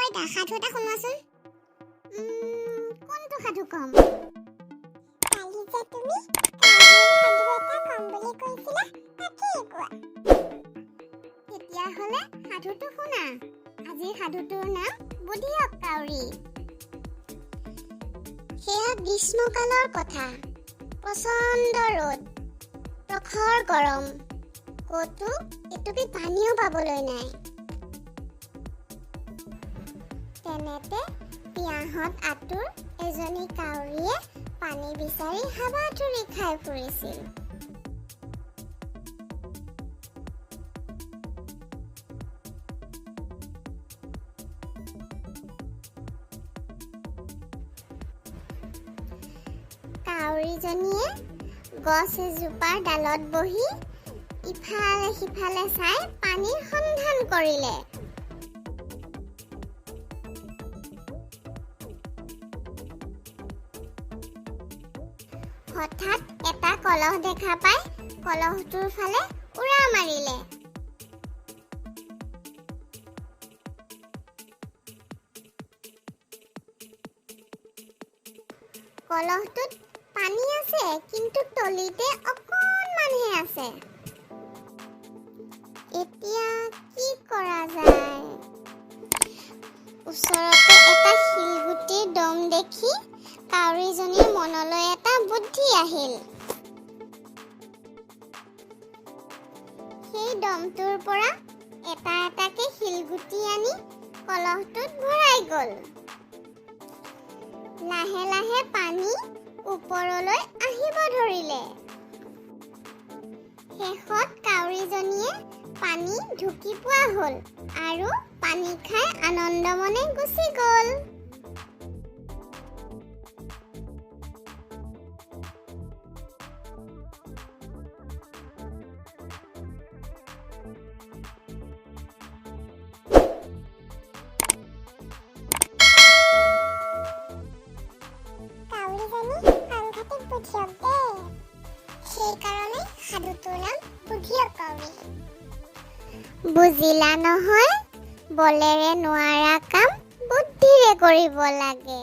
আইতা, সাধু এটা শুনোৱাচোন। কোনটো সাধু ক'ম? কালি যে তুমি কাউৰীৰ সাধু এটা ক'ম বুলি কৈছিলা, তাকেই কোৱা। তেতিয়াহ'লে সাধুটো শুনা। আজিৰ সাধুটোৰ নাম বুধিয়ক কাউৰী। সেয়া গ্ৰীষ্মকালৰ কথা। প্ৰচণ্ড ৰ'দ, প্ৰখৰ গৰম, ক'তো এটুপি পানীও পাবলৈ নাই। তেনেতে পিয়াহত আঁতুৰ এজনী কাউৰীয়ে পানী বিচাৰি হাবাথুৰি খাই ফুৰিছিল। কাউৰীজনীয়ে গছ এজোপাৰ ডালত বহি ইফালে সিফালে চাই পানীৰ সন্ধান কৰিলে। হঠাৎ এটা কলহ দেখা পাই কলহটোৰ ফালে উৰা মাৰিলে। কলহটোত পানী আছে, কিন্তু তলিতে অকণমানহে আছে। এতিয়া কি কৰা যায়? ওচৰতে এটা শিলগুটিৰ দম দেখি কাউৰীজনীৰ মনলৈ এটা বুদ্ধি আহিল। সেই দমটোৰ পৰা এটা এটাকে শিলগুটি আনি কলহটোত ভৰাই গ'ল। লাহে লাহে পানী ওপৰলৈ আহিব ধৰিলে। শেষত কাউৰীজনীয়ে পানী ঢুকি পোৱা হ'ল আৰু পানী খাই আনন্দমনে গুচি গ'ল। কাউৰীজনী সাংঘাতিক বুদ্ধিয়ক দেই, সেইকাৰণে সাধুটোৰ নাম বুদ্ধিয়ক কাউৰী। বুজিলা নহয়, বলেৰে নোৱাৰা কাম বুদ্ধিৰে কৰিব লাগে।